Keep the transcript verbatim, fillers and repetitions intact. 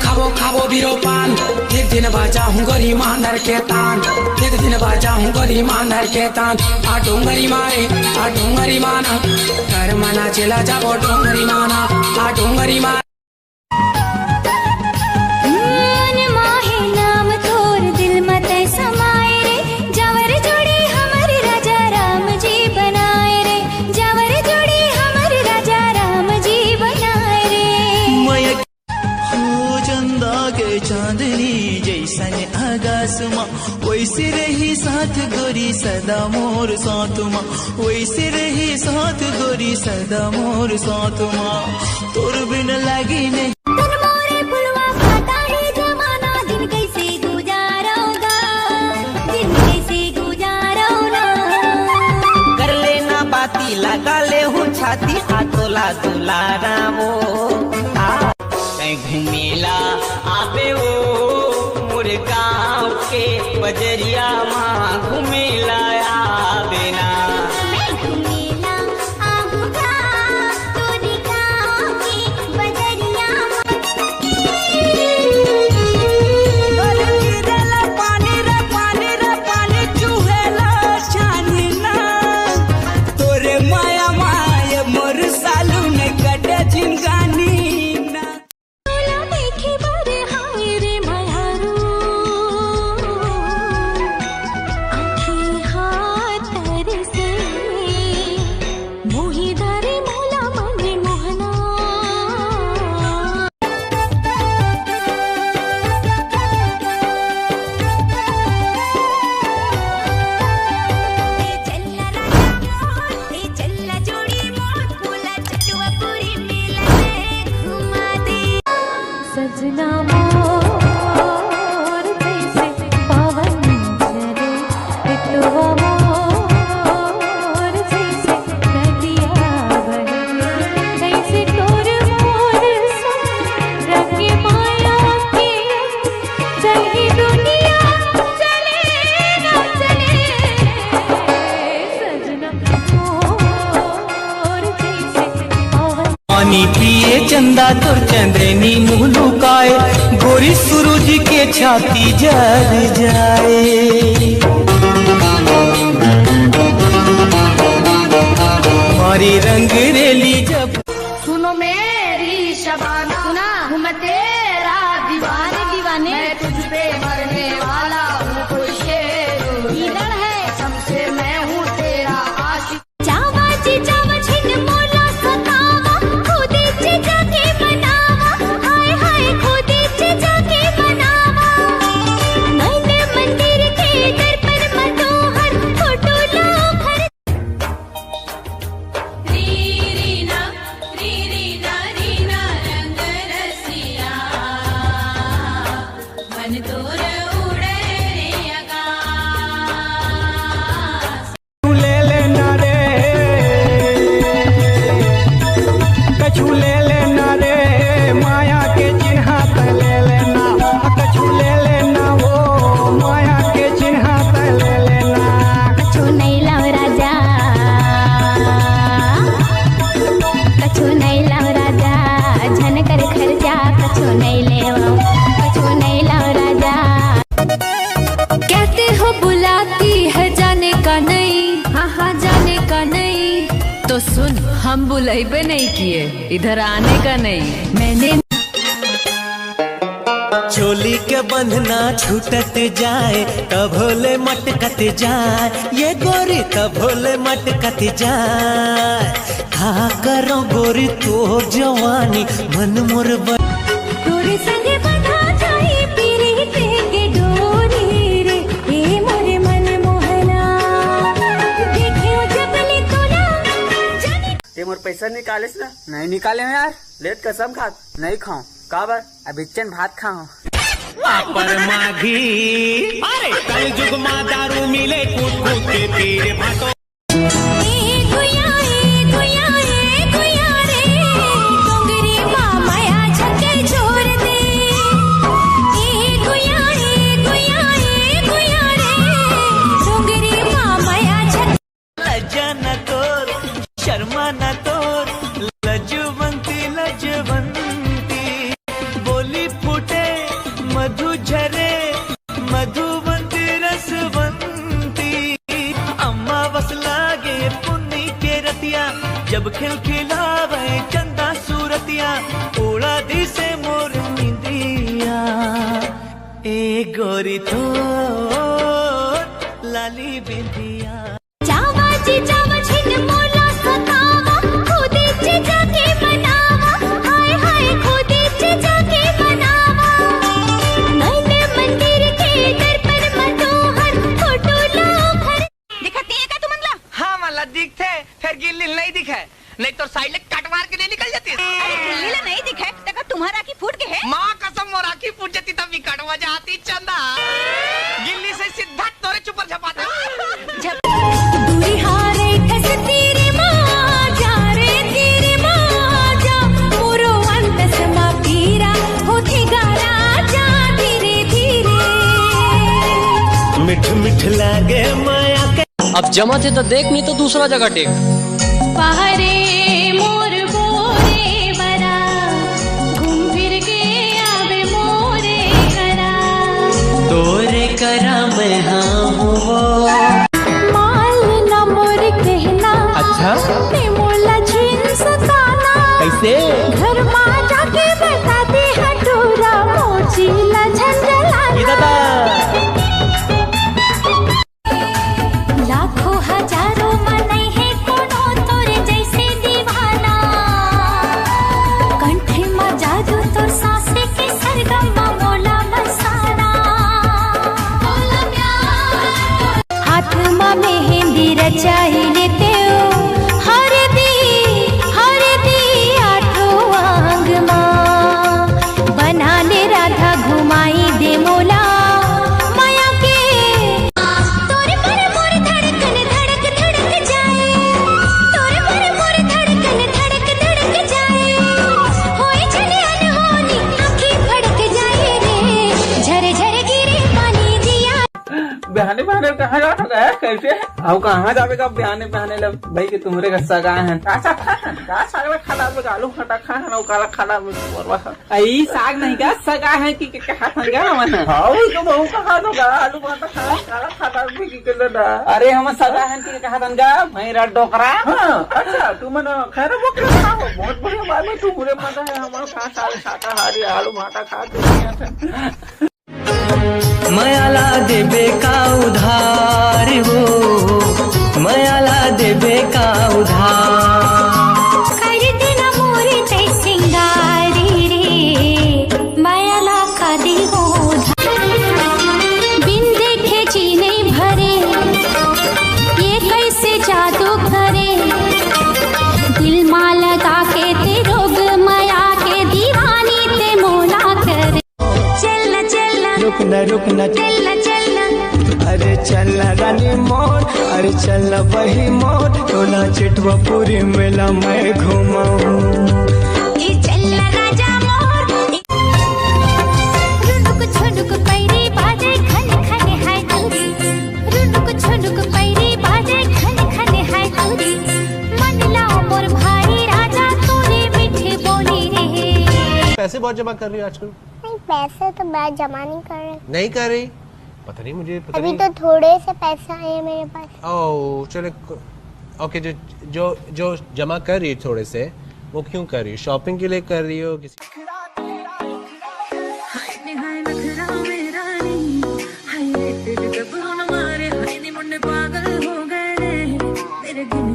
खाबो खाबो बीरो पान, एक दिन बाजा हूँ गरी मानर के तान, एक दिन बाजा हूँ गरी मानर के तान। आ डोंगरी मारे, आ डोंगरी माना, कर मना चला जाबो डोंगरी माना, आ डोंगरी माना। मन माहे नाम तोर दिल म तै समाए रे, जावर जोड़ी हमर राजा राम जी बनाए रे, जावर जोड़ी हमर राजा राम जी बनाए रे। मया हो चंदा के चांदनी जैसन आकाश मा, वैसे रही साथ गोरी सदा मोर साथ मा, वैसे रही साथ गोरी सदा मोर साथ मा, तोर बिन लागी नहीं। तन मोरे फुलवा फाटा हे जमाना, दिन कैसे गुजारोगा, दिन कैसे गुजारोगा। कर लेना बाती, लगा ले हूँ छाती, आ तोला दुलारा वो। आ, तैं घुमेला आबे वो मोर गाँव के बजरिया मा घुमेला आबे ना। मैं घुमेला आबे ना तोरी गाँव के बजरिया मा। तोरे गिरेला पानी रे पानी रे पानी चुहेला छानी ना। तोरे माया माये मोर सालू ने कटे जिंगानी ना। तोला देखे बर हाय रे मयारू, आँखी हाथ तरसे, मोही डारे मोला मन मोहना। चल्ला जोड़ी मोर फूला चटुआ पूरी मेला में घुमा दे। सजना मोर जैसे पवन चले, बिटुआ मोर जैसे नदिया बहे, जैसे तोर मोर संग रंग माया के चली दुनिया, चले ना चले, सजना मोर जैसे पवन। पानी पिए चंदा तोर चंद्रनी मुँह लुकाए, गोरी सूरज के छाती जल जाए। मारी रंग रेली जब सुनो मेरी शबाना, सुना। हूँ मैं तेरा दीवाना। दीवाने। मैं तुझ पे मरने वाला हूँ, कोई शेर नहीं। ईंधन है। कसम से मैं हूँ तेरा आशिक। जावा जी जावा, झिन मोला सतावा, खुदी च जाके मनावा, हाय हाय, खुदी च जाके मनावा। मन मंदिर के दर्पण म तोहर फोटो ला भर। री री ना, री री ना, री ना रंग रसिया, मन तोर उड़े रे आकाश। ले लेना रे, कछु ले लेना रे, माया के चिन्हा त ले लेना, कछु ले लेना वो, माया के चिन्हा त ले लेना। कछु नहीं लाओ राजा, कछु नहीं लाओ राजा, झन कर खर्चा, कछु नहीं लेवा, कछु नहीं लाओ राजा। कहते हो बुलाती है जाने का नहीं, हाँ हाँ जाने का नहीं। तो सुन, हम बुलाइबे नहीं किए, इधर आने का नहीं। मैंने चोली के बंधना छूटत जाए, तभो ले मटकत जाए, ये गोरी तभो ले मटकत जाए। का करो गोरी तोर जवानी, मन मोर ब- तोरे संगे बंधा जाई पीरी के डोरी रे, ए मोरे मन मोहना। देखियो जब ले तोला जाने। ते मोर पैसा निकालेस ना? नहीं निकाले हूँ यार। लेत कसम खात? नहीं खाऊं। काबर? अब इच्चन भात खाऊं। अपर माघी, अरे कलजुग मा दारू मिले, कूट कूट के पीरे भाटो। ए गुया, ए गुया, ए गुया रे, डोंगरी मा मया झके जोर दे। ए गुया, ए गुया, ए गुया रे, डोंगरी मा मया झके। लज्जा ना तोर, शर्मा ना तोर, लजवंती, लजवंती, बोली फूट उड़ा दिसे मोर निंदिया, ए गोरी तोर लाली बिंदिया। जावा जी जावा, झिन मोला सतावा, खुदे च जाके मनावा, हाय हाय, खुदे च जाके मनावा। नैन मंदिर के दर्पण म तोहर फोटो ला भर। दिखत नहीं है का तुमन ला? हाँ, मला दिखथे, फेर गिल्ली नहीं दिखे। नहीं तो साइड ले कट मार के नहीं निकल जाती। अरे, गिल्ली ला नहीं दिखे, तका तुम्हारा आँखी फूट के है? माँ कसम, मोर आँखी फूट जाती तब भी कट मजा आती चंदा। गिल्ली से सीधा तोरे चुपर झपाता। झप- दूरी हारे खस तीर मा जा रे, तीर मा जा। मोरो अंतस मा पीरा होथे गा राजा धीरे धीरे। मिठ मिठ लागे माया के अब जमा थे तो देख, नहीं तो दूसरा जगह टेक। पहरे मोर बोरे बरा, घूम फिर के आवे मोरे करा। तोरे करा मैं हाँ हूँ वो। माल न मोर कहना, अच्छा? ने मोला झिन सताना। कैसे? घर मा जाके बता दे हटूरा, मोची ला झंझलाना। ये दादा। लाखों हजारों म नइ हे कोनो तोरे जैसे दीवाना। कंठ म जादू तोर सांस के सरगम म मोला बसाना। हाथ म मेहंदी रचाई लेते ओ, हरदी, हरदी आठों आंग म। बना ले राधा घुमाई दे मोला माया के। तोरे पर मोर धड़कन धड़क धड़क जाए, तोरे पर मोर धड़कन धड़क धड़क जाए। होए चले अनहोनी आँखी फड़क जाए रे, झर झर गिरे पानी जिया। बिहाने बिहाने कहाँ जात हस? कैसे? अउ कहाँ जाबे का बिहाने बिहाने ले भाई के तुम्हरे का सगा है। का साग खाए हन? का साग ला खा डालबे का? आलू भाटा खाए हन अउ काला खा डालबे का? अई साग नहीं का, सगा है कि, कि कहा था क्या हमन? हाँ, वो तो बहु कहा तो गा, आलू भाटा खा, काला खा डालबे कि के ना। अरे हमन सगा है कि कहा था गा, मैं रा डोकरा। हाँ, अच्छा, तुमन खैर वो क्या हो? बहुत बढ़िया बात है, तुमरे मजा है, हमन खा साग शाकाहारी आलू भाटा खा के बढ़िया से। मयाला देबे का उधार हो, मयाला देबे का उधार। कर देना मोरे तै सिंगारी रे, मयाला का देबो उधार। बिन देखे जी नहीं भरे, ये कैसे जादू करे। दिल मा लगा के ते रोग मया के दीवानी ते मोला करे। चलना चलना रुकना रुकना चलना चलना। अरे चलना रानी मोर, अरे चलना बही मोर, टोला चिटवा पूरी मेला मैं घुमाऊं। ए चलना राजा मोर। रुनुक छुनुक पैरी बाजे खन खन है दूरी। रुनुक छुनुक पैरी बाजे खन खन है दूरी। मन लाओ मोर भाई राजा तोरी मीठी बोली रे। पैसे बहुत जमा कर रही हो आजकल? नहीं, पैसे तो मैं जमा नहीं कर रही। नहीं कर रही? पता नहीं मुझे, पता अभी नहीं। तो थोड़े से पैसा आए हैं मेरे पास। ओ, चलो, क-, ओके, जो, जो, जो जमा कर रही है थोड़े से, वो क्यों कर रही हो? शॉपिंग के लिए कर रही हो? किसी हाय रे हाय नखरा में रानी, हाय रे तेरे जब हम मारे, हाय नी मुंडे पागल हो गए रे, तेरे गिन